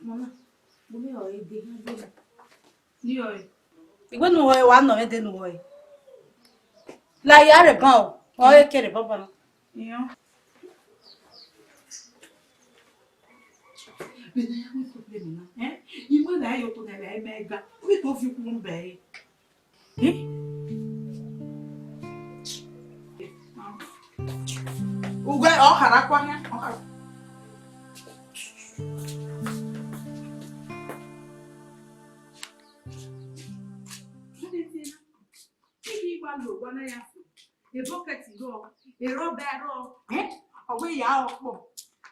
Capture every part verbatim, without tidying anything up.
Mama, bu mi ọre de, ha de. Ni ọre. Iwe nu ọre wa nọ mwẹ de nu ọre. La ya rre ban o, ọre kere baba na. Iyan. Vbene a ya wẹ problem na, eh? Iwe na yo to na vbe ima ga. Ubi to fi ukwu mbẹ. Ughẹ ọ khara kua khian, ọ khara. Ibi wa lo wa na ya fo. Ebọkẹti rọ, erọba rọ, eh? Ọ wẹ ya ọkpọ.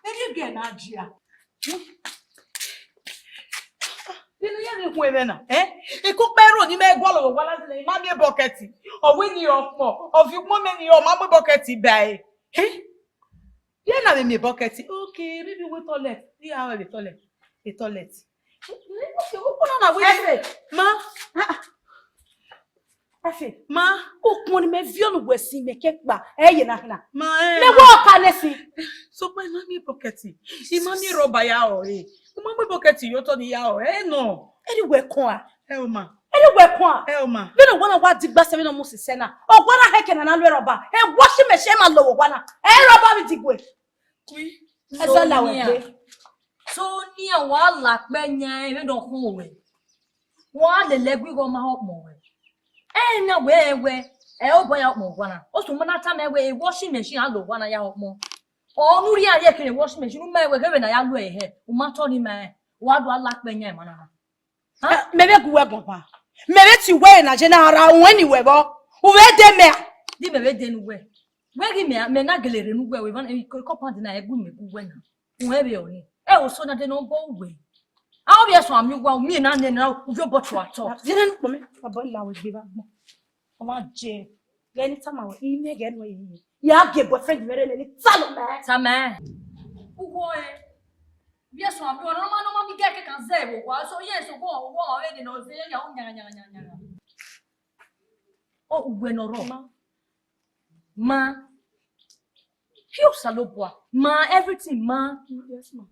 Eni gẹ na jia. Inu ya ni hun ẹmwẹ na, eh? Ikun kpẹ ro ni mẹ gualọ vbe owa na zẹ, I ma miẹn bọkẹti. Ọ wẹ ni ọkpọ, ọ viọ ukpọn mẹ ni ọ ma mu bọkẹti ba ẹre. Eh? Ye na vbe miẹn bọkẹti. Okay, maybe we toilet. Iye aro vbe toilet. E toilet. Ukpọn na na wẹ. Efe. Ma. Ah, ah. Efe. Ma. Ukpọn ni mẹ viọ ne uwẹ sin mẹ ke kpa. Ẹ ye na na. Ma, eh, mẹ ma. Wa ọka nẹ sin. So, ma, I ma miẹn bọkẹti. I ma miẹn rọba ya ọre. I ma mu bọkẹti ye otọ ni ya ọre. Ẹ nọ. Eri wẹ kọn a. Ẹ o ma. Eri wẹ kọn a. Ẹ o ma. Vbene owa na wa digba sẹ vbene ọ mu sisẹ na. Owa na hẹkẹ na na lu rọba. Ẹ washing machine ma lo owa na. Ẹ rọba vbe digue. Ẹzọ la wẹ gbe. So nian wa la kpẹ yan ẹmwẹ ne ọ khọn ruẹ. Wa lele ẹgu igho ma họn ọkpọn ruẹ. Ẹ na wẹ ẹ wẹ, ẹ obọ ya ọkpọn owa na. Osu ma na tama wẹ, e washing machine a lo owa na ya họn ọkpọn. Ọ ne u rhie ariẹ kere washing machine, u ma wẹ ghe vbe na ya lu ẹre hẹ, u ma tọ ni ma rẹn, wa do a la kpẹ yan emwa na. Mẹ vbe gu wẹ guan ba. Mẹ vbe tie uwẹ na je na ra ruẹn ni wẹ vbọ. U vbe de mẹ a? Di mẹ vbe de ne uwẹ. Wẹ ghi mẹ, mẹ na gele rre ne uwẹ, wẹ va, compound na, ẹ gu mẹ gu wẹ na. Uwẹ vbe ọre. Ẹ o so na de ne ọ bọ uwẹ. A ovbi ẹsọn ami uwa, u miẹn na nẹ na, u vbe obọ tua tọ. Zẹnẹ nu kpọ mẹ, abọ la wẹ gbe vbe agbọn. Ọ ma je. Ghẹ ne I tama wẹ, I miẹn ghẹ nuẹ ye. Ya gie boyfriend mwẹ rre nẹ, ne I ta nọ mẹ. Tama. Uwọ ẹ. Vbiẹ suẹn, vbiẹ ọnọna, ọnọna ni gẹ kẹkan zẹ vbe owa, so yes, owa, owa ọre nene ọ zẹ ya, ọ yan, yan, yan, yan. Ọ, uwẹ ne ọ rrọọ. Ma. Ma. He Osanobua. Ma, everything, ma. Yes, ma.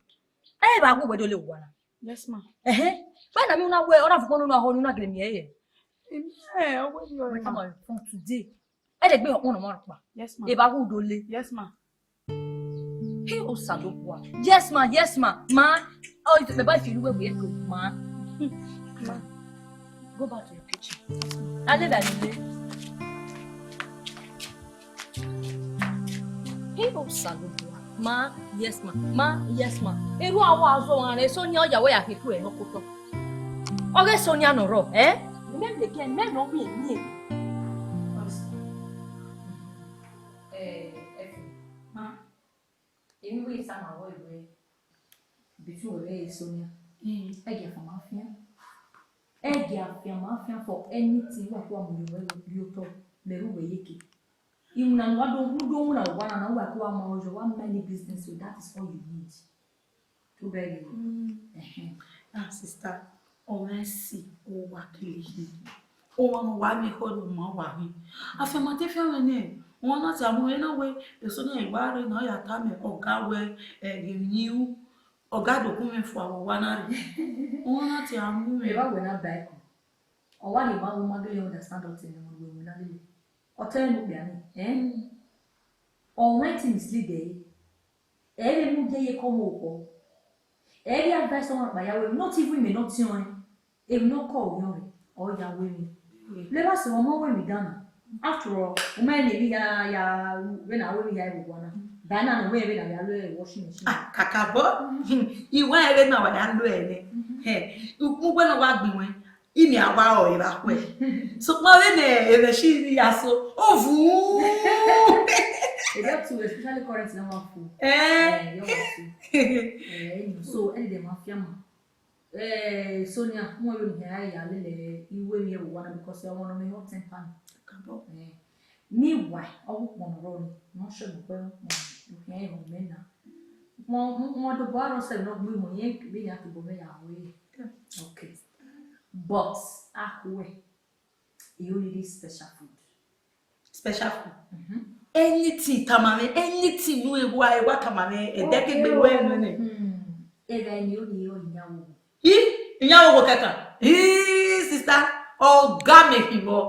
Ẹ vbe a gu wẹ do le owa na? Yes, ma. Ẹhẹn. Wẹ na mi na wẹ, ọ na fukpọn ne u na ho, ne u na gele miẹn ẹre. Emi, ẹ, ọ wẹ yọ, ma. From today. Ẹ dẹ gbe ọkpọn nọ ma rhọkpa. Yes, ma. Eva gu do le. Yes, ma. He Osanobua. Yes, ma. Yes, ma. Ma. Oh, mẹ ba fi lu wẹ wẹ to, ma. Ma. Go back to your kitchen. Ale ba le. He Osanobua. Ma. Yes, ma. Ma. Yes, ma. Eru awa zo ran eso ni ọ ya wẹ ya fi ku ẹ nọ kotọ. Ọghe eso ni a nọ rrọọ, eh? Mẹ leke, mẹ nọ miẹn miẹn. Eh, Efe, ma, emwi wẹ I tama ruẹ wẹẹ, between wẹ vbe Sonia, mm, ẹ gie afianma fian. Ẹ gie afianma fian for anything wa kua mu ye ruẹ ye otọ, mẹ ru wẹ ye ke. Iwinna ne uwa do, do winna owa na, na uwa kua ma ọyọ, wa mind business, so that is all you need. To beg you. Mm. Ẹhẹn. Ah, sister, ọmwa ẹse, owa kele hin. Owa ne uwa miẹn ekhọe ne ọ ma uwa hin. Afianma te fian mwẹ nẹ, ọmwa na te a mu mwẹ na wẹẹ, eso na i wa rre ne ọ ya tama ọga wẹẹ, ẹ, ghe emwi ne I ru, ọga do gu mwẹ fua vbe owa na rre. Ọmwa na te a mu mwẹ. Evba wẹ na ba ẹko. Ọ wa rhie ma, u ma gele understand ọtẹn ne ọ wẹ na lele. Ọtẹn ne okpia ni, eh? Ọ wẹn te mislead ẹre. Ẹ i vbe mu gie ye kọ mu okhọ. Ẹ i vbe advice ọmwa kpa ya wẹ, not even imẹ ne ọ tiọnrẹn. Emwi ne ọ kọ orhiọn rẹ, ọ ya wẹ emwi. Levba sẹ ọmọ wẹ emwi dan na. After all, u ma rẹn ne emwi ya, ya, vbene a wẹ emwi ya vbe owa na. Ba na ne u wẹ vbene a ya lo washing machine. Ah, kakabọ. I wẹ vbene a wa ya lo ẹre. Hẹ, ukpọn uwẹ ne ọ wa gbe iwẹn. Imi a wa rọre vbe akhuẹ. Sokpan vbene emwi shi ni ya so, ovu. Ede tu, especially current na wa fu. Eh. Eh, yo wa fu. Eh, so, ẹni dẹ ma fianma. Eh, Sonia, mo yo ni ya ya lele iwe mi e wa na because I want me hot temper. Kakabọ. Eh. Meanwhile, ọ gu ukpọn ne ọ rrọọ ni, ne ọ shọ ne ọ kpẹ ukpọn, ne ọ khian ehọ mẹ na. Ukpọn, ukpọn dobọ arọ sẹ ne ọ gbe ihọn, irẹn vbe ya tobọ mwẹ ya ru ẹre. Okay. But, akhuẹ, you need this special food. Special food? Mhm. Anything, tama mwẹ, anything, nu ewa, ewa tama mwẹ, ẹdẹ kegbe wẹ nene. Hmm. Erha ni oni ro iyan wo. Ih, iyan wo kẹkan. Ih, sister, ọga mẹ hin vbọ.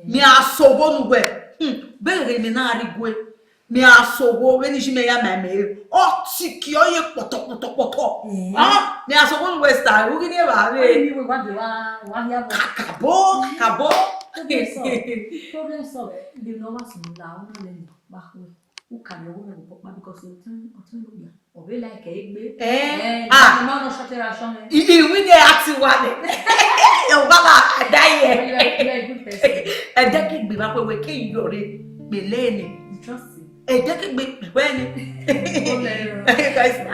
Mẹ a sẹ owo ne uwẹ. Hmm, bẹghe mẹ na rre igue. Mẹ a sẹ owo vbene iye mẹ ya ma mẹ re. Ọ tiki ọ ye kpọtọ, kpọtọ, kpọtọ. Ah, mẹ a sẹ owo ne uwẹ sister, u ghi ne evba vbe. Oni ro wa de wa, wa hia vbọ. Kakabọ, kakabọ. Problem solve. Problem solve. Ẹ, de ne ọ wa sunu la, ọ na lẹ ni, wa khuẹ. U ka rhie ọghe mwẹ vbe obọ ọkpa because ọtẹn, ọtẹn ne okpia, ọ vbe like egbe. Eh, ah. Ma nọ short era short. I, I win the acting one. Your mama, I die here. You are, you are a good person. Ẹdẹ kegbe ma kpe wẹ ke yọ re, mẹ lẹ nẹ. You trust him? Ẹdẹ kegbe, wẹ ni. Guys, na.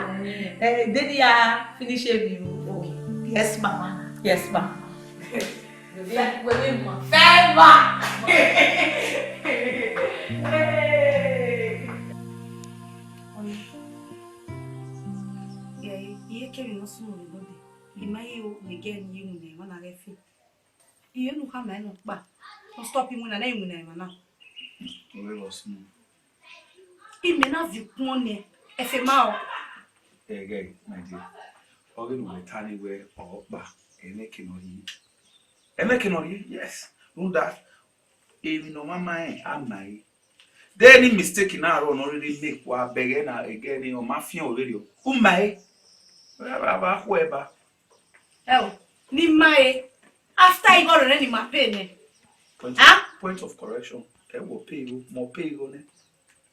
Eh, then ya finish a view. Okay. Yes, mama. Yes, mama. Wẹ vbe ma. Favor. Ọni, iye kevbe ne ọ sunu rre node, I ma ye ru ne girl ni ye iwinna emwa na ghẹ fe. Iye ne u khama ẹn nọkpa, ọ stop iwinna na, iwinna emwa na. Ọ vbe vbọ sunu? Imẹ na viọ ukpọn nẹ, ẹfe ma ọ. Ẹghẹ, my dear, ọghe ne uwẹ ta ni wẹ ọkpa, ẹmwẹ ke nọ rhie. Ẹmwẹ ke nọ rhie, yes. Rhunmwuda, emwi ne ọ ma ma rẹn, a ma ẹre. De ni mistake na rrọọ ne ọ rhirhi make wa bẹghe na ẹgẹ ne ọ ma fian vberriọ. U ma ẹre. Ọ ya vbe khuẹ ba. Ẹo, ne I ma ẹre. After igho rẹ nẹ ne I ma pay nẹ. Point of, ah? Point of correction. Ẹ wọ pay igho, mẹ ọ pay igho nẹ.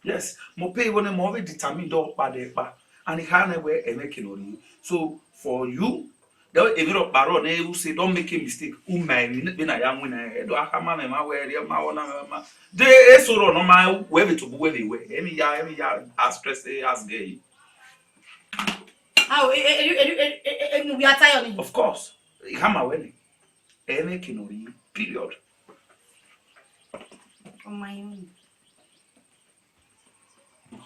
Yes, mẹ ọ pay igho nẹ, mẹ ọ vbe determine dọ kpa dẹ kpa. And I kha nẹ wẹ ẹmwẹ ke nọ rhie. So for you, then emwi rhọkpa rrọọ ne u say, don't make a mistake. U ma emwi ne vbene a ya winna ẹre. Ẹ do a khama mwẹ ma wẹ, rhie ma wọ na mwẹ ma. De eso rrọọ ne ọ ma wẹ vbe tobọ uwẹ vbe wẹ. Emwi ya, emwi ya, as stress, as gay. Ah, e, e, e, e, e, e, nu wi ata yọ ni. Of course. I khama wẹ nẹ. Ẹmwẹ ke nọ rhie, period. Ọ ma yọ ni.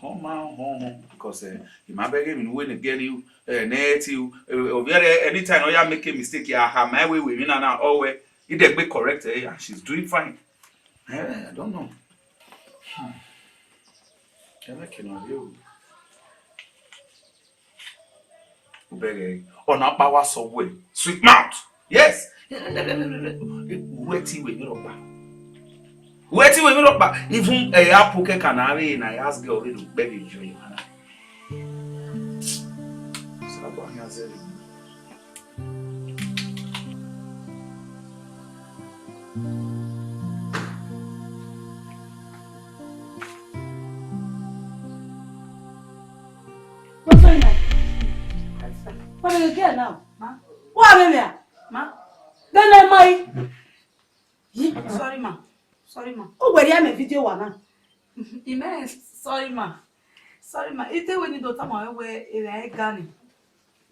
Họn ma họn họn, because, eh, I ma bẹghe emwi ne uwẹ ne girl, eh, ne ẹ ti, eh, ovbi ẹre, anytime ọ ya make a mistake, a khama ẹre wẹ emwi na na, ọ wẹ, I dẹ gbe correct her, and she's doing fine. Eh, I don't know. Hmm. Ẹmwẹ ke nọ rhie o. Ubẹghe, ọna ọkpa wa sẹ wẹ, sweet mouth. Yes. Uwẹ te wẹ emwi rhọkpa. Uwẹ te wẹ emwi rhọkpa. Even, eh, apu kẹkan na vbe na ya ask girl vbe do kpẹ vbe yọ emwa na. Osanobua khian zẹvbe. What's going on? What are you getting now? Ma? What are you? Ma? Then I might. Sorry, ma. Sorry, ma. Oh, where am I video one now? Amen. Sorry, ma. Sorry, ma. Ite we ni do tama we, we, e, e, gani.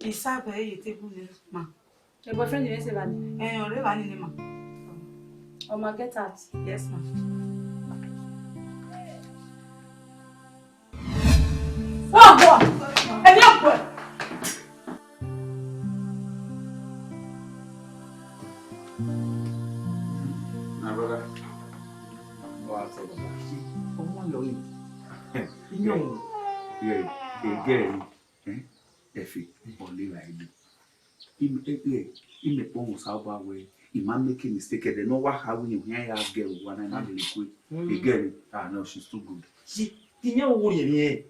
Isa be ye table ni, ma. Your boyfriend didn't say that. Eh, your river ni, ma. Oh, ma, get out. Yes, ma. Oh, boy. Hey, young boy. My brother. What's up, brother? Ọmọ yọ yìí. Iyẹn o. Yeah, yeah, yeah. Eh? Ẹfe, ọ lera egbe. Im-, eh, eh, imẹ kpọnmwẹ Osanobua wẹ, I ma make a mistake, ẹdẹ ne ọ wa kha wẹ ne ohian ya gẹ owa na, I ma lele kue. Mm. Egẹ ni, ah, no, she's too good. She, ti yẹn wo yẹn ni ẹ.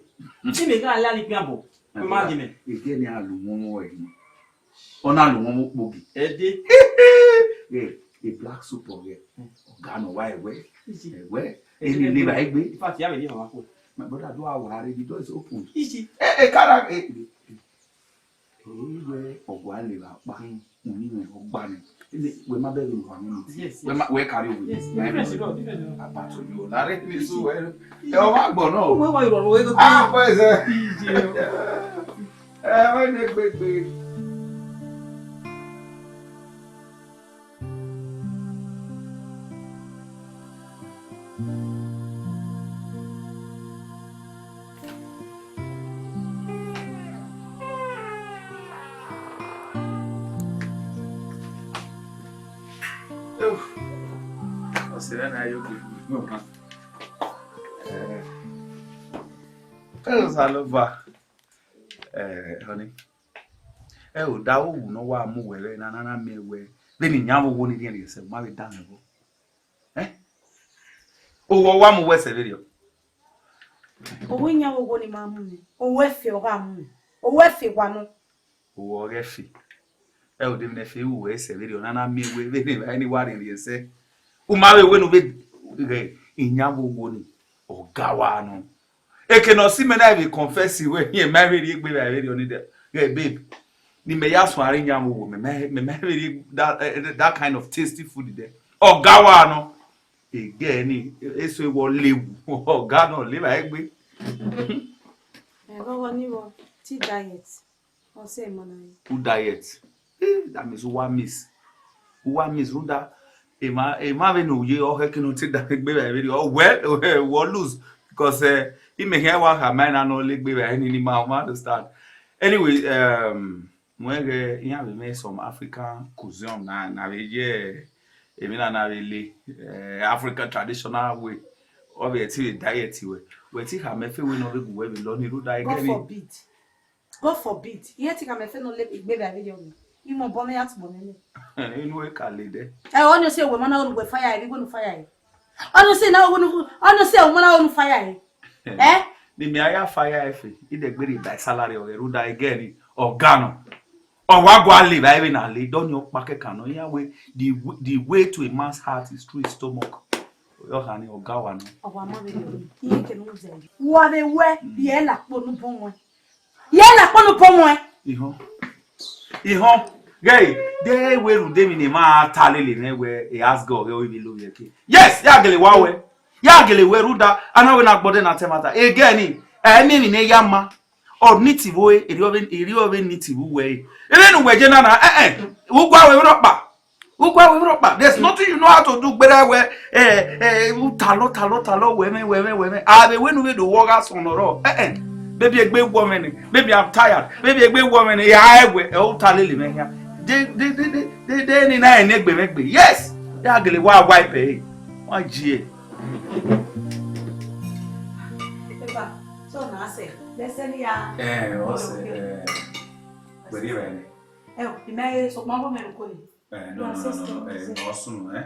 Ti mẹ ka la ni pian bọ. My brother, ma gẹ mẹ. Egẹ ni a lu wọn ẹ ni. Ọ na lu wọn okpogi. Ẹ dee. Yeah, a black soup ọ ghẹ. Mm. Ọga nọ wa ẹwẹ. Easy. Ẹwẹ. Ẹ, eni ẹ, lera egbe. In fact, ya mẹ ni mama ko. My brother, do a wa re, the door is open. Easy. Eh, eh, kara, eh, eh, eh. Eyi wẹ ọgua levba ọkpa, mm, unu mwẹ ọgba nẹ. Wẹ ma bẹghe owa mwẹ ni. Yes, wẹ ma, yes. Wẹ kari owa. Yes, different, different. Abato yo, la re ni so wẹ. Ẹ, ọ ma gbọ nọ. Wẹ wa irọrọ wẹ. Ah, boys, eh. Ije o. Ẹ, wẹ ne gbegbe. Uf. Ọse na na yo ke. Eh. Osanobua. Eh, honey. Ẹ o, da owu ne ọ wa mu wẹ vbe na, na, na miẹn wẹ vbene iyan vbe owo ni rhiẹnrhiẹn sẹ, u ma vbe danmwẹ vbọ. Eh? Owẹ ọ wa mu wẹ sẹ vberriọ? Owẹ iyan vbe owo ni ma mu nẹ, owẹ ẹfe ọ gha mu nẹ, owẹ ẹfe wa nọ. Owẹ ọghe ẹfe. Ẹ o, de emwi ne ẹfe ru wẹ sẹ vberriọ, ọ na na miẹn wẹ vbene evbare ni wa rhiẹnrhiẹn sẹ. U ma vbe wẹ ne u vbe ghẹ iyan vbe owo ni, ọ ga wa nọ. Eke ne ọ si mẹ na vbe confess wẹ, rẹn ma vbe rhie egbe vbe vberriọ ni dẹ. Ghẹ babe, ne imẹ ya suẹn aro iyan vbe owo, mẹ ma, mẹ ma vbe rhie that, eh, that kind of tasty food dẹ. Ọ ga wa nọ. Egẹ ni, eso ewọ lewu, ọ ga nọ, levba egbe. Ẹghọghọ ni vbọ, te diet. Ọ sẹ emọ na re. U diet? Eh, that means u wa miss. U wa miss rhunmwuda emwa, emwa vbene u ye, ọ khẹke ne u te da egbe vbe vberriọ. Ọ wẹ, wẹ lose because, eh, imẹ khian wa khama na ne ọ le egbe vbe ni, ni ma, ma understand. Anyway, um, wẹ ghẹ iran vbe mwẹ some African cuisine na, na vbe ye emwi na, na vbe le, eh, African traditional way. Ọ vbe ẹtin vbe diet wẹ. Wẹ te khama ẹfe wẹ ne ọ vbe gu wẹ vbe lọ ni rhunmwuda God egẹ ni. Forbid. God forbid. Iye ti khama ẹfe ne ọ le egbe vbe vberriọ ni. Imọ obọ mwẹ ya tubọ mwẹ nẹ. Inu ẹ ka le dẹ. Ẹ, ọ ni si ẹ, wẹ ma na ru wẹ fire ẹ, vbe wẹ nu fire ẹ. Ọ ni si na ru, ọ ni si ẹ, wẹ ma na ru fire ẹ. Eh? Ne imẹ a ya fire ẹfe, idẹgbe rhie ba salary ọghẹ rhunmwuda egẹ ni, ọ ga nọ. Ọ wa gua le vbe vbe na le, dọni ọkpa kẹkan nọ, iran wẹ, the w-, the way to a man's heart is through his stomach. Ọ kha ni, ọ ga wa nọ. Ọ wa ma vbe rhie, iye kẹ ne u zẹ. Wa vbe wẹ, rhie la kpo nu bọ wẹ. Ye na kpọnọ pọ muẹn. Ihọn. Ihọn. Ghẹ, de wẹ rhunmwuda emwi ne ima ta lele nẹ wẹ, e ask God, ghẹ, ọ vbe lo vbe ẹke. Yes, ya gele wa wẹ. Ya gele wẹ rhunmwuda, a na wẹ na gbọdẹ na tẹ mata. Egẹ ni, ẹ miẹn emwi ne ya ma. Ọ ni ti vbe, erriọ vbe, erriọ vbe ni ti vbe uwẹ. Emwi ne uwẹ je na na, eh, eh. U gua wẹ vbe rhọkpa. U gua wẹ vbe rhọkpa. There's nothing you know how to do. Gbera wẹ, eh, eh, u talọ, talọ, talọ, wẹ mwẹ, wẹ mwẹ, wẹ mwẹ. A vbe wẹ ne u vbe do wọ gha sọn nọ rọ. Eh, eh. Maybe egbe wọ mwẹ nẹ. Maybe I'm tired. Maybe egbe wọ mwẹ nẹ. Ya ẹ wẹ, ẹ, u ta lele mwẹ hia. De, de, de, de, de, de, ni na ẹ ne egbe mwẹ gbe. Yes. Ya gele wa wipe ẹ. Wa ji ẹ. Pepper, so na sẹ. Let's say ya. Eh, ọ sẹ, eh, wẹ di rẹ ni. Ẹ o, imẹ sokpan vbe mẹ ko ni. Eh, no, no, no, no, no. Eh, no, soon, eh?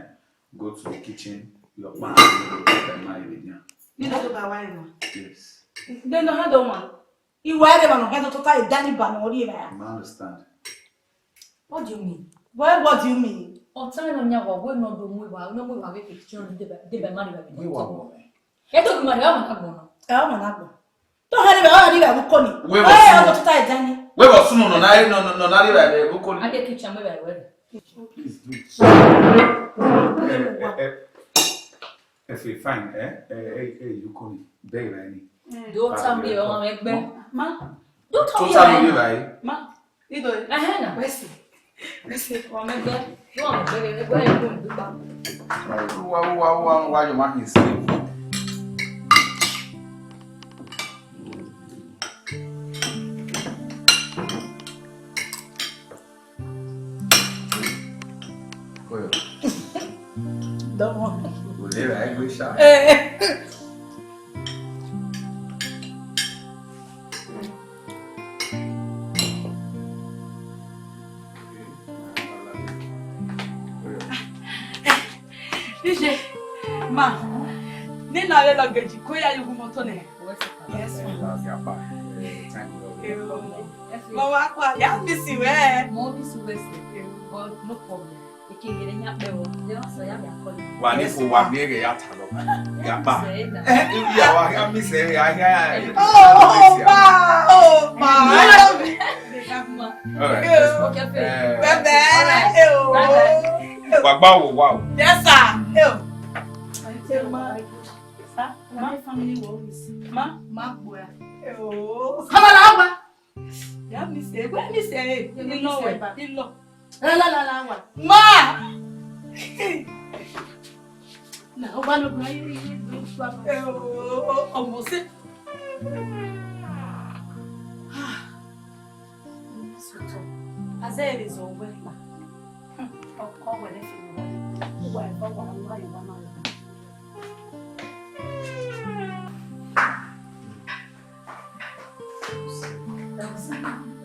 Go to the kitchen. Your pan, you go to the man, you dey. You don't do by wine, no? Yes. Then no handle one. You wear them and handle total Danny ban or you. I understand. What do you mean? What, what do you mean? Ọ ta nọ yan wa, wẹ ne ọ do mu evba, ne ọ mu evba vbe kitchen, de ba, de ba mari ba. We wa wo me. E to ma ya ma na gbọn. E ma na gbọn. To ha ni ba, ha ni ba bu ko ni. Wẹ vbe ọ sunu. Ọ to ta Danny. Wẹ vbe ọ sunu nọ na, nọ, nọ, nọ na ri ba bu ko ni. A ke kitchen mu ba wẹ. Please do. Eh, eh, eh, eh, fine, eh? Eh, eh, eh, you call me. Very, very. Do ta mi o, ọmọ ẹgbẹ́. Ma. Do ta mi o. Ma. Ido. Ẹhẹn na. Wẹ si. Wẹ si. Ọmọ ẹgbẹ́. Do ọmọ ẹgbẹ́, ẹgbẹ́ ẹ ko n dupa. Wa, wa, wa, wa, wa, your man is sleep. Dọmọ. Kò lè ra ẹgbẹ́ ṣá. Eh. Iye, ma, ne na vbe luggage, ko ya yugu moto nẹ. Yes, ma. Eh, thank you. Mama, kwa, ya miss you, eh? Mo miss you, eh, but no problem. Eke yere nya pe o, de o so ya be akọle. Wa ni ko wa ni ege ya ta lọ. Ya ba. Eh, ya wa ya miss e, ya, ya, ya. Oh, oh, ma, oh, ma, I love you. All right. Okay, fair. Eh, bye bye. All right. Eh, oh. Bye bye. Wa gba wo wa o. Yes, sir. Eh, oh. Sir, my family will always. Ma, ma, boy. Eh, oh. Come on, Agba. Ya miss e, wẹ miss e, ilọ wẹ, ilọ. La, la, la, la, wa. Ma! Na, o wa lo gba yi, yi, yi, yi, wa. Eh, o, o, o, ọmọ sẹ. Ah. Sotọ. Azẹ ere zọ wẹ ma. Ọkọ wẹ ne fi wẹ. Wa eva wa, wa, wa, wa.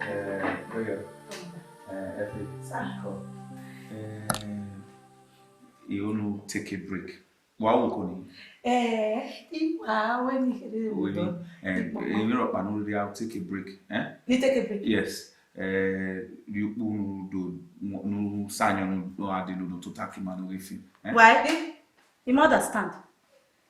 Eh, oya. Efe, sir, come. Eh, you want to take a break? Wa wo ko ni? Eh, I wa wẹ ni kherhe. Wẹ ni? Eh, emwi rhọkpa ne u rhirhi, I'll take a break. Eh? You take a break? Yes. Eh, rhie ukpu ne u do, ne u sa ayọn ne u gha dee ne u do tota ke ima ne u ghe film. Eh? Why? Eh, you understand?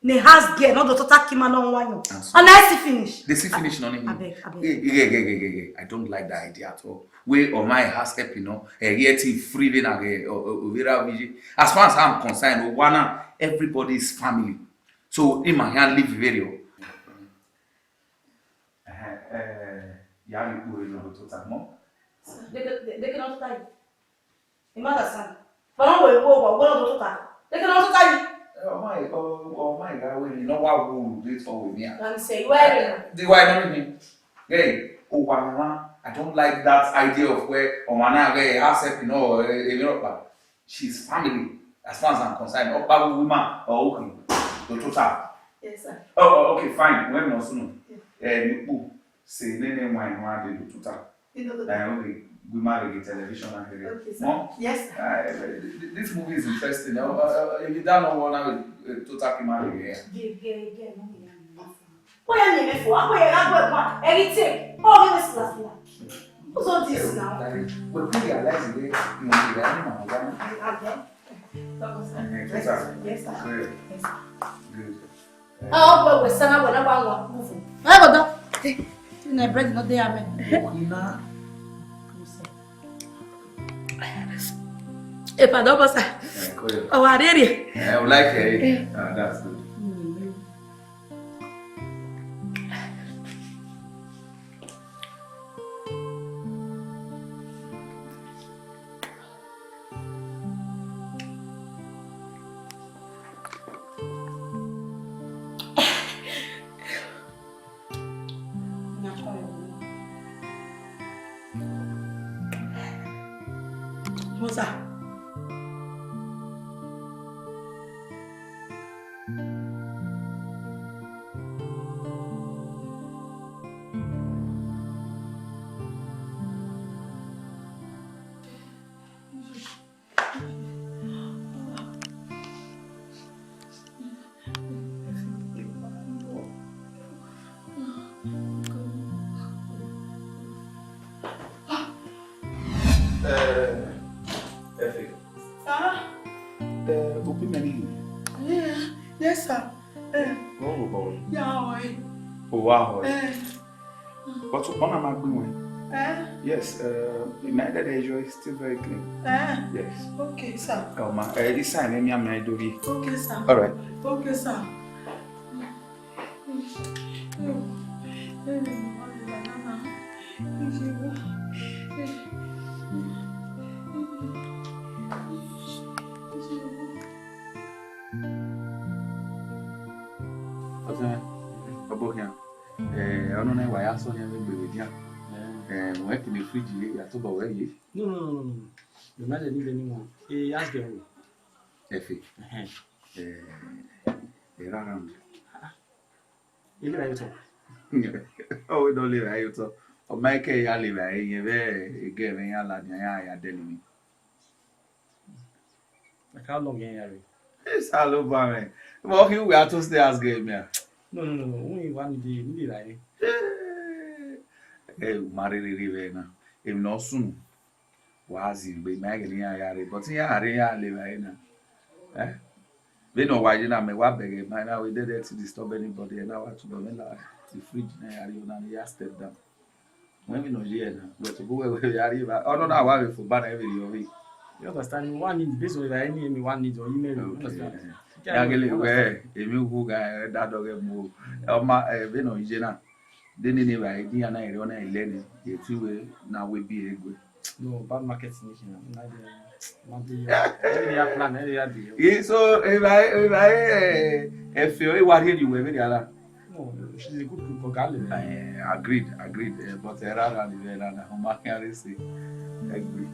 Ne house girl, no do tota ke ima ne ọ wan ayọn. And so, and I see finish. They see finish, no, ni? Abeg, abeg. Eh, eh, eh, eh, eh, eh, eh. I don't like that idea at all. Wẹ ọmwa house help, you know, eh, yet he free vbe na ghe, o, o, o, vbe ra vbe ye. As far as I'm concerned, o wa na, everybody is family. So, ima hia live very well. Eh, eh, ya ni kpo eno tota mọ. Deke, deke, deke no tota yi. Ima understand. But no worry, wo, wo, wo no tota. Deke no tota yi. Eh, ọmwa, ọ, ọmwa gha wẹ ni, no wa wo, do it for me. Let me say, you are ready. The why not me? Hey, o wa mama, I don't like that idea of where ọmwa na where house help, you know, eh, eh, Europa. She's family, as far as I'm concerned. Ọkpa wu ima, oh, okay. Do tota. Yes, sir. Oh, oh, okay, fine. When no sunu. Eh, you put, say, nene wine, wine, do tota. You know the Eh, okay. We marry the television and the Okay, sir. Mom? Yes, sir. Uh, th- th- this movie is interesting. Uh, uh, uh, if you don't know what now, uh, tota ke marry here. Gay, gay, gay, no, yeah, no, sir. Why are you for? Why are you going? Everything. Oh, this is last night. What's all this now? Daddy, we realize the way you know the animal, yeah? Okay. Yes, sir. Yes, sir. Good. Yes, sir. Good. Ah, ọ wẹ wẹ sana wẹ na wa wa uvu. Ẹ bọdọ. Na bread no dey amen. Okina. Epa dọbọ sa. Eh, cool. Ọ wa rere. Eh, I like it. Ah, that's good. Musa. Eh, Efe. Sir? Eh, obi mẹ ni. Yeah, yes, sir. Eh. Wọ́n wò bọ̀ wẹ̀. Ya ọ̀ ẹ̀. O wa họ ẹ̀. Eh. But ọna ma gbe wẹn. Eh? Yes, uh, my dad is still very clean. Eh? Yes. Okay, sir. Oh, ma, uh, this time, let me am I do it. Okay, sir. All right. Okay, sir. Ọtẹn, ọbokhian, eh, ọnọna wa ya sọ yan vbe egbe vbe edian. Eh, wẹ kene fridge ye, ya tobọ wẹ ye. No, no, no, no, no. You might need anyone. Eh, ask them. Efe. Uh-huh. Eh, they're around. Ah, you like it? Oh, we don't live here, you talk. Ọ ma ke ya live here, ye ve ege ve ya la ni ya ya deli mi. Like how long you here? It's all over, man. But okay, we are to stay as game here. No, no, no, no. We want the, the like. Eh, eh, marry, really, really, na. Him no soon. Wa zin gbe, ma gele iran ya rre, but iran rre iran le vbe na. Eh? Vbene ọ wa ye na, mẹ wa bẹghe ma na, we dede to disturb anybody, na wa tubọ mwẹ la the fridge na ya rri ọna, ya step down. Wẹ vbene ọ ye na, wẹ tobọ wẹ wẹ ya rri evba, ọnọna wa vbe fo ba na vbe rri ọvbe. You understand? One need, based on any, any one need, or email, you Okay, understand? eh. You Ya can't gele understand. Wẹ, emi wu ga, eh, da dọghe mu. Ọ ma, eh, vbene ọ ye na. De nene vbe a idea na ere ọna ele ni, e fi wẹ na wẹ bi e gue. No, bad market ni kina. Na de, na de ya. Every year plan, every year deal. Yeah, so if I, if I, eh, if you, what here you wear, very ala. No, she's a good cook, but can't live. Eh, agreed, agreed. Eh, but eh, rather than the way that, I can't say. Agree.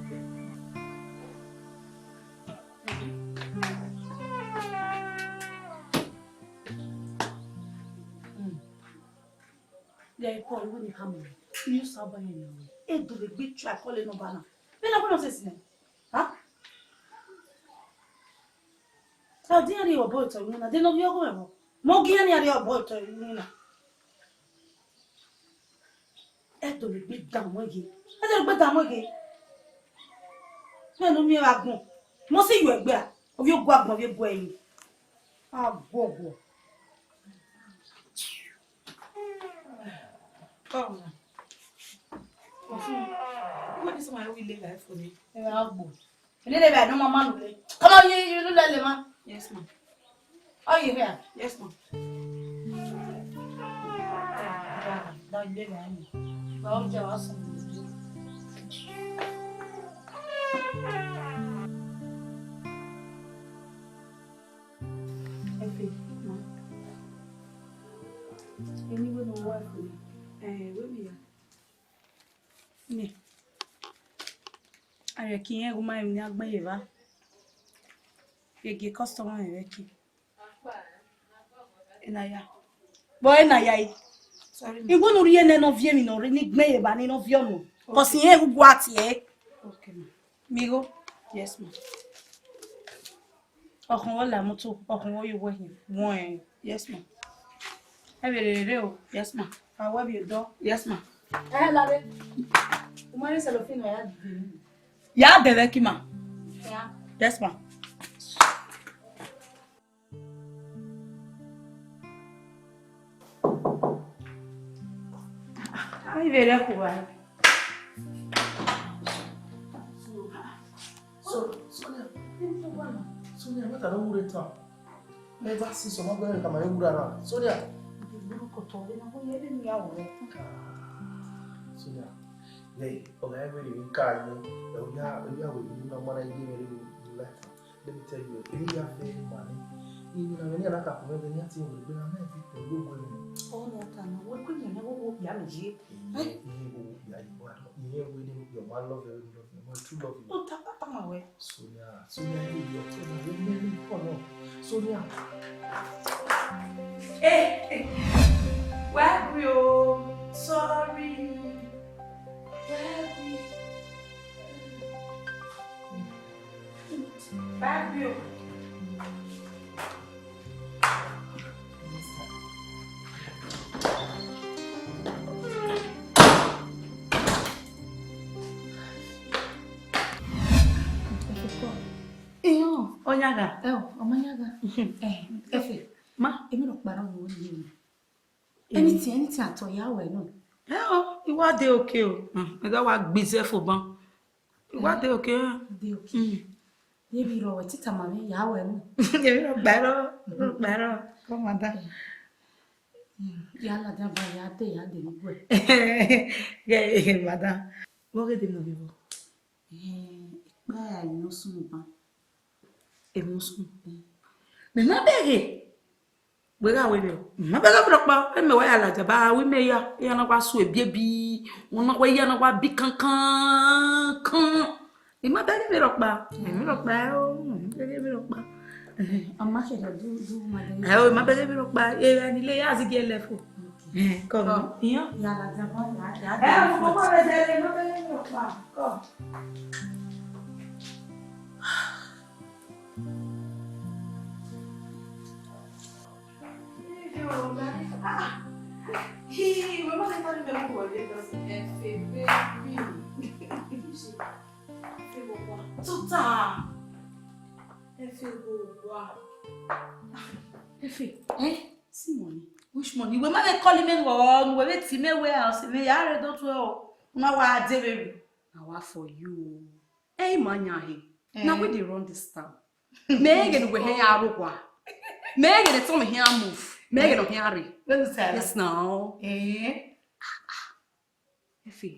Ya Paul, wẹ ne I khama ruẹ, I saba yẹn na wẹ, e do vbe gbe try call number na. Vbene What nonsense nẹ? Huh? Ọ dian rhie obọ otọ iwinna, de ne ọ ghi ọghe ẹvbo. Mẹ ọ dian rhie obọ otọ iwinna. Ẹdẹ ne egbe dan mu ẹre. Ẹdẹ ne egbe dan mu ẹre. Mẹ ne u miẹn vbe agbọn. Mẹ ọ sẹ yọ egbe a. Ovbi ogu agbọn, ovbi ogu ẹre. Aguọguọ. Come on. Come on. What is my will leave life for me? Ẹ wá gbò. Ilé rẹ̀ bá ẹ̀dùn mọ́ máa nù lé. Come on, you, you look like Lema. Yes, ma'am. Oh, you here? Yes, ma'am. That, that ilé rẹ̀ ayé. Bá oúnjẹ wá sùn. Efe, ma. Eni wẹ ne ọ wa fo. Eh, wẹ mi ya. Nẹ. Arẹki irẹn gu ma emwi ne a gbẹn ye evba. Gie customer mwẹ vbe ẹki. Ena ya. Bọ ena ya yi. Sorry, ma. Iwu ne u rhie nẹ ne ọ viọ emwi ne ọ rre, ne I gbẹn ye evba ne ọ viọ nọ. Cause irẹn gu gua tie. Okay, ma. Mi igho. Yes, ma. Ọkhọn vbe ọ la moto, ọkhọn vbe ọ ye uwu ẹhin. Wọẹn. Yes, ma. Ẹ vbe rere o. Yes, ma. A wẹ vbe odọ. Yes, ma. Ẹ lare. U ma rhie cellophane nọ ya dee. Ya dee vbe ẹki, ma. Ya. Yes, ma. Ai vbe rẹ khuo. So, Sonia, Sonia, mẹta ne ọ wu rre tan. Mẹ va si sẹ ọmọ gbe ka ma ye wura na. Sonia. Sonia, ghẹ ọ gha wẹ ne ka ye, ẹ, ọ ya, ọ ya wẹ ne ọ ma na ye mwẹ rre ni life. Let me tell you, ẹ, I ya fe ma ni. Iwinna mwẹ ne a na ka kpọnmwẹ vbe ne a tie mwẹ egbe na, mẹ fi kpẹ ye uwu ẹmwẹ. Ọ na ta na, wẹ kue mẹ ne wo wo ya mi ye. Iye, iye wo wo ya yi wa. Iye wo ni your man love you, love you, my true love you. Ọ ta papa ma wẹ. Sonia, Sonia, you your friend, you marry for no. Sonia. Eh, eh. Wẹ gbe o. Sorry. Wẹ gbe. Wẹ gbe o. Iyan. Ọ yan gha. Ẹ o, ọ ma yan gha. Ẹ, Efe. Ma. Emwi rhọkpa rọ vbe ẹ. Anything, anything at all, ya wẹ nọ. Ẹ o, I wa dey okay o. Hmm, I do wa gbe izẹ fo ban. I wa dey okay. Dey okay. Hmm. Ye bi rọ wẹ tita ma vbe ya wẹ nọ. Ye bi rọ gba rọ, rọ gba rọ. Come on, madam. Hmm, ya la dia ba ya de ya de ni gwe. Yeah, madam. What get them no people? Eh, ikpa ya no sunu ban. Emu sunu. Mẹ ma bẹghe. Wẹ gha wẹ vbe ọ? Mẹ ma bẹghe vbe rhọkpa. Ẹ mẹ wa ya ladian ba, wẹ mẹ ya, ya na wa su ebiebi, wọn na wa ya na wa bi kankan kan. I ma bẹghe vbe rhọkpa. Ẹ, vbe rhọkpa, ẹ o, ẹ, vbe rhọkpa. Ọ ma kẹdẹ du, du ma de. Ẹ o, I ma bẹghe vbe rhọkpa. Ẹ, ni le ya zighi ẹlẹ fo. Okay. Ẹ, kọ. Kọ. Iyan. Ya ladian ba, ya, ya. Ẹ, mo kọ vbe zẹ le, ma bẹghe vbe rhọkpa. Kọ. Tuta. Efe, go wa. Efe, eh? See money. Which money? Wẹ ma vbe call me wọ, wẹ vbe tie mẹ warehouse, mẹ ya rre do tuẹ o. Una wa de vbe. Na wa for you. Ẹ i ma yan he. Na we dey run this town. Mẹ i ghẹ ne uwẹ hẹ ya rre owa. Mẹ i ghẹ ne tọn mẹ hia move. Mẹ i ghẹ ne ọ hia rre. Yes now. Eh? Efe,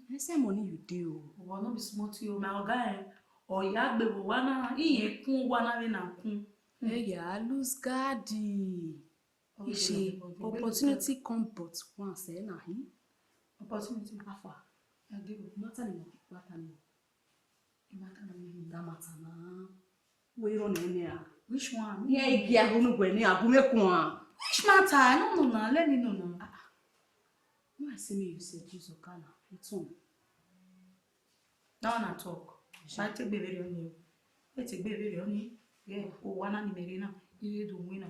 na sẹ money you dey o. Owa no be small thing o, my oga eh. Ọ ya gbe vbe owa na, iye kun owa na vbe na kun. Ẹ ya lose guard. Ishi, opportunity come but once, ẹ na hin. Opportunity? Afa. Ẹ gbe o. Matter ni mo, matter ni mo. Matter ni mo. That matter na. Wẹ i rọ nẹ nẹ a? Which one? Yeah, igi ahunu wẹ ni a gu me kuan. Which matter? I don't know now. Let me know now. Ah, ah. Why I say me you seduce Oga na? It's on. That one I talk. Sha te gbe vberriọ ni o. E te gbe vberriọ ni. Yeah, owa na ni mẹ rre na, I re do winna.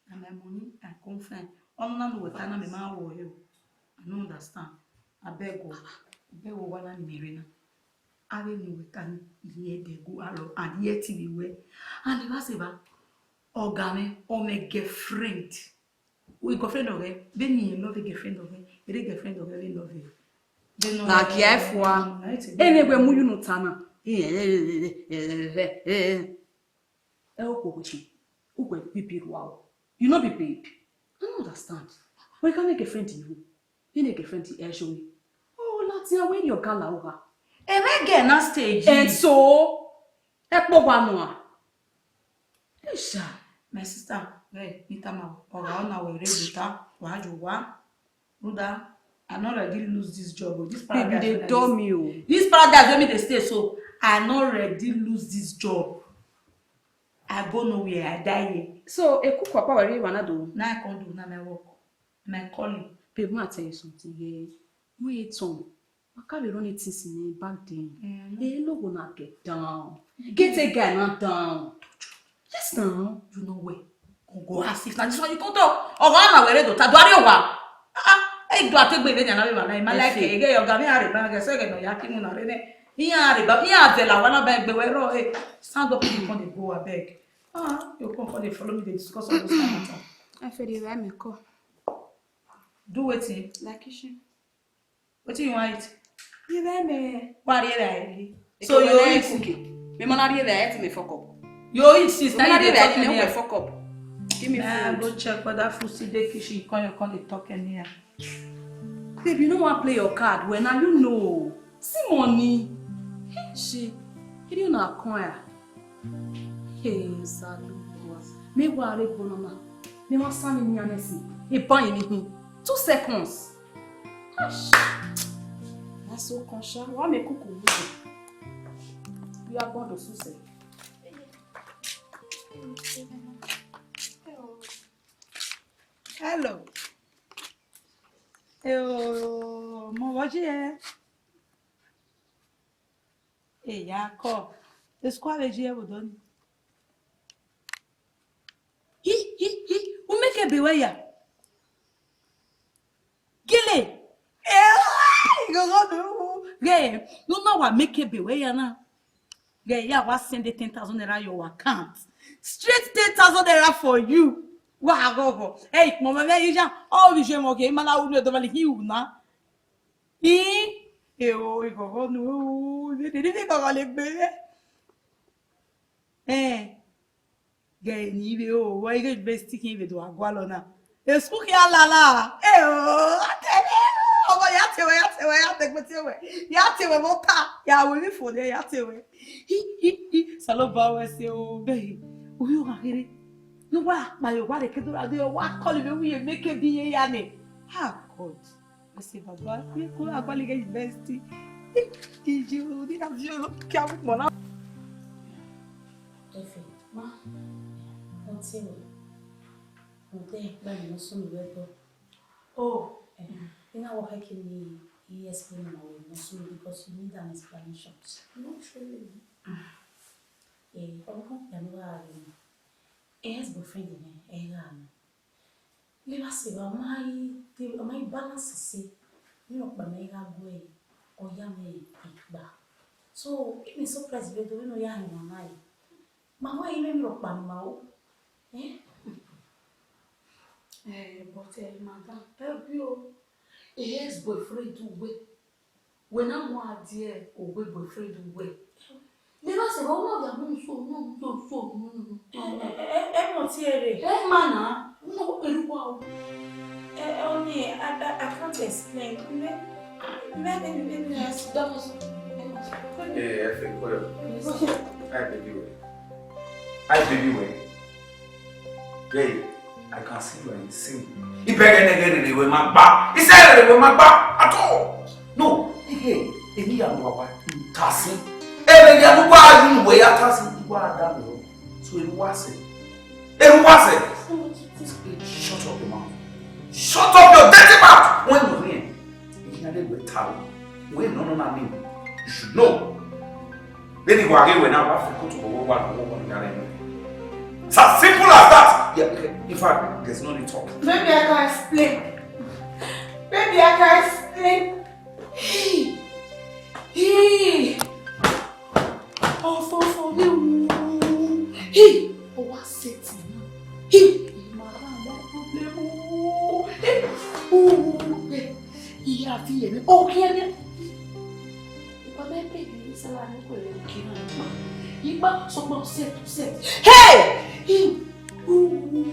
Na my money, I come find. Ọnọna ne uwẹ ta na, mẹ ma wọ ẹre o. I no understand. Abeg o. Abeg o, owa na ni mẹ rre na. Avbe ne uwẹ ta ni, I rhie ẹdẹ gu aro, and I rhie ẹtin vbe wẹ. And evba sẹ evba, ọga mwẹ, ọ mwẹ girlfriend. Girlfriend ọghẹ, vbene I love girlfriend ọghẹ, ere girlfriend ọghẹ vbe love. Vbene ọ Na rre, gia fua. Na ete Ene wẹ mu yu ne u ta na. Ẹ okhuo wẹ shi, uwẹ bibi rua o. You no be babe. I no understand. Wẹ gha ne girlfriend you. Ene girlfriend ẹ show me. Oh, ladian wẹ your gala oha. Ẹ mwẹ girl na stage. And so, ẹ kpọ wa nua. Esha. My sister, hey, Nitama, ọgha ọna wẹ rre do ta, wa ju wa. Rhoda, I no ready lose this job o. This Baby, paradise dey wey I dull dey me o. This paradise wey me dey stay so, I no ready lose this job. I go nowhere, I die here. So, e kuku akpa wẹ rri emwa na do? Na I come do, na my work, my calling. Babe, ma tell you something, yeah. When you turn, I can't be running things in the back then. Mm. Hey, no go na get down. Get a guy not down. Yes, now. You know where? Go, go ask if na this one you come talk. Ọgha na wẹ rre do ta, do are owa. Ah, ah. Hey, do I take baby na, na, na, na, like, Efe. Hey, your gami are ba, get so get no ya kimu na rene. Iya are ba, iya vela wa na ba egbe wẹ rrọọ, hey. Stand up, you come dey go, abeg. Ah, you come, come dey follow me, dey discuss all those kind of things. I feel the way me call. Do wetin? Like kitchen. Wetin you wan eat? Give me. Wa rhie vbe a ri. So you eat? Okay. Me ma na rhie vbe a, let me fuck up. You eat since na you dey talk anyhow. Fuck up. Give me food. Nah, go check whether food still dey kitchen. You come, you come dey talk anyhow. Babe, you no wan play your card well. Now you know. See money. Hey, she. He didn't know come here. Hey, Osanobua. Me wa rre ebo nọ na. Me wa sẹ ne I yan nẹ sin. E ba yin ni hin. Two seconds. Ash. Na so kan sha. Wa mẹ kuku wu. Ya gbọn do suse. Hello. Eo, mo vọ je ẹ? Eya kọ. Esikua vbe je ẹ vbe odọ ni. Hi, hi, hi. U make ebe wẹ ya. Gele. Eh, igogo du. Ghe, no na wa make ebe wẹ ya na. Ghe, ya wa send the ten thousand naira your account. Straight ten thousand naira for you. Wa gogo. Hey, mo me me ija. All the shame, okay. Imana unu do mali hi una. Ih, eo, igogo nu, eo, de, de, de, igogo le gbe. Eh, ghe ni vbe o, wa ighe university khin vbe do a gualọ na. Esikun khian lala. Eo, a te vbe, ọmọ, ya te wẹ, ya te wẹ, ya te gbe te wẹ. Ya te wẹ vbe ota, ya wẹ vbe phone, ya te wẹ. Hi, hi, hi, Osanobua wẹ se o, be. Uyo gha khere. Ne uwa kpa ye, uwa rhe ke do ra de, uwa call vbe uwu ye, make bi ye ya nẹ. Ah, God. Ẹse baba, ye ko agbaleghe university. Ije o, ni na fi o, kia mu kpọ na. Efe, ma, ọ tie wẹ. Ọ te gba ni nọ sunu vbe ẹbọ. Oh, eh, I na wa khẹke ni I explain ma wẹ nọ sunu because you need an explanation. No, surely. Eh, ọvbokhan okpia ne u gha ghe na. Eh, ex-boyfriend mwẹ, ẹ i gha nọ. Vbe evba sẹ evba, ọ ma i, ọ ma i balance ẹse, emwi rhọkpa ne I gha gu ẹre, ọ ya mwẹ igba. So, I mẹ surprise vbe do vbene ọ ya hin ọna ẹre. Ma wẹ I mwẹ emwi rhọkpa ne ima ru. Eh? Eh, but, eh, madam, ẹ wi o, ex-boyfriend uwẹ. Wẹ na mu a die ogbe boyfriend uwẹ. Vbe evba sẹ evba, ọ na gha mu so, mu so, mu so, mu so. Ẹ, ẹ, ẹ, ẹ, mọ tie rre. Ẹ ma na, no, erhua o. Ẹ, ẹ, ọni, I, I, I can't explain. Mẹ, mẹ, mẹ, mẹ, mẹ, Dọmọsọ, Dọmọsọ. Ẹ, ẹ fẹ kọ yọ. Ai, baby wẹ. Ai, baby wẹ. Hey, I can see you are insane. Ibẹgẹ nẹgẹ rere wẹ ma gba. Isẹ rere wẹ ma gba at all. No, hey, eni ya mu wa ta si. Ebe ya nu wa yu wẹ ya ta si, wa da mi o. So eni wa sẹ. Eni wa sẹ. Shut up your mouth. Shut up your dirty mouth. When you hear, you can let me tell you. We no no no me. You should know. Vbene I wa ghe wẹ na, wa fẹ koto vbe owa ne uwa na rre. It's as simple as that. Yeah, okay. In fact, there's no need talk. Maybe I can explain. Maybe I can explain. Hey! Hey! Ọfọfọ vbe wu. Hey! Ọ wa sẹtin na. Hey! Ima na ma problem o. Hey! Uwu, hey! Iya fi yẹ mi. O khian nia. Ipa mẹ pe mi sala ni ko le kina. Ipa sọgbọn set, set. Hey! Hey! Uwu.